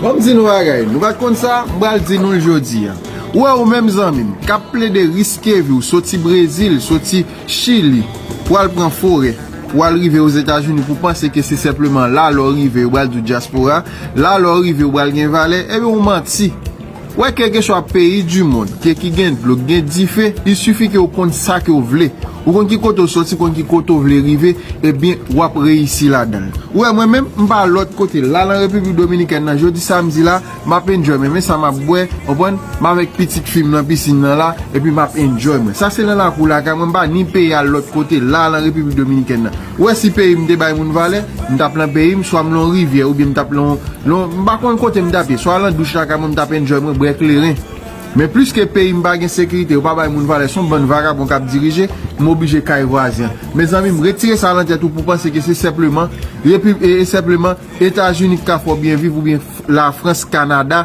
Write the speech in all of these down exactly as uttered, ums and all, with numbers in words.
Ban m di nou bagay, nou pa t konn sa, m pral di nou l jodi a. Ou wè ou menm zanmi m, k ap plede riske vi w, soti Brezil, soti Chili, pou al pran forè, pou al rive Ozetazini, pou panse ke se senpleman la lè w rive, yo pral di w dyaspora, la lè w rive, ou pral gen valè, ebyen ou manti. Ou wè, kèlkeswa peyi di mond, ke ki gen dlo, ki gen dife, il sifi ke w konn sa ke w vle. Ou konn ki kote w soti, konn ki kote w vle rive, ebyen, w ap reyisi ladan l. Ou wè, mwen menm, m pa lòt kote. La, nan Repiblik Dominikèn nan, jodi samdi la, m ap enjoy mwen, men sa m ap bwè, konprann? M avèk pitit fi m nan pisin nan la, epi m ap enjoy mwen. Sa se nan lakou lakay mwen, m pa ni peye al lòt kote, la, nan Repiblik Dominikèn nan. Ou wè, si peyi m te bay moun valè, m t ap lan peyi m, swa m lan yon rivyè, oubyen m t ap lan yon, lan yon, m pa konn kote m t ap ye, swa lan douch lakay mwen, m t ap enjoy mwen, bwè kleren. Men pliske peyi m pa gen sekirite, yo pa bay moun valè, se yon bann vagabon k ap dirije, m oblije kay vwazen an. Mezanmi, m retire sa nan tèt ou pou panse ke se senpleman, epi, e, e senpleman Etazini k ka fè w byen viv oubyen F-, Lafrans, Kanada,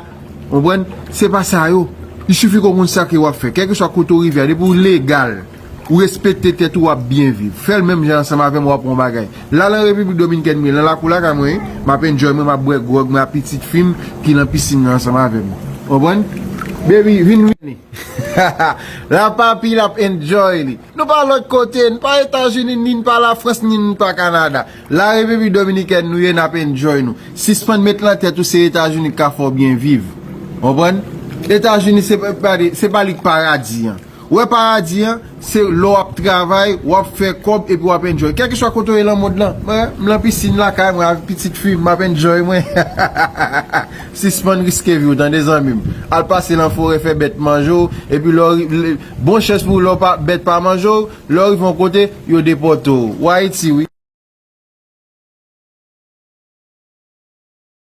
konprann? Se pa sa yo. Il sifi ke w konn sa ke w ap fè. Kèlkeswa kote w rive a, depi w legal, ou respekte tèt ou, w ap byen viv. Fè l menm jan ansanm avè m, w ap wè yon bagay. La, lan Repiblik Dominikèn, mwen, lan lakou lakay mwen, wi. M ap enjoy mwen, m ap bwè gwòg mwen ak pitit fi m ki lan pisin nan ansanm avè m. Konprann? Baby, vin vini. La papi, l ap enjoy li. Nou pa lòt kote, n pa Etazini, ni n pa Lafrans, ni n pa Kanada. La Repiblik Dominikèn nou ye, n ap enjoy nou. Sispann met lan tèt ou se Etazini k ka fè w byen viv. Konprann? Etazini se pa, se pa li k paradi an. Ou wè paradi an, se lè w ap travay, w ap fè kòb epi w ap enjoy. Kèlkeswa kote w ye lan mond lan, mwen, m lan pisin lakay mwen avèk pitit fi m, m ap enjoy mwen. Sispann riske vi w, tande zanmi m. Al pase lan forè, fè bèt manje w, epi lè w ri-, lè, bon chans pou w, lè w pa, bèt pa manje w, lè w rive yon kote, yo depòte w. Ou Ayiti, wi.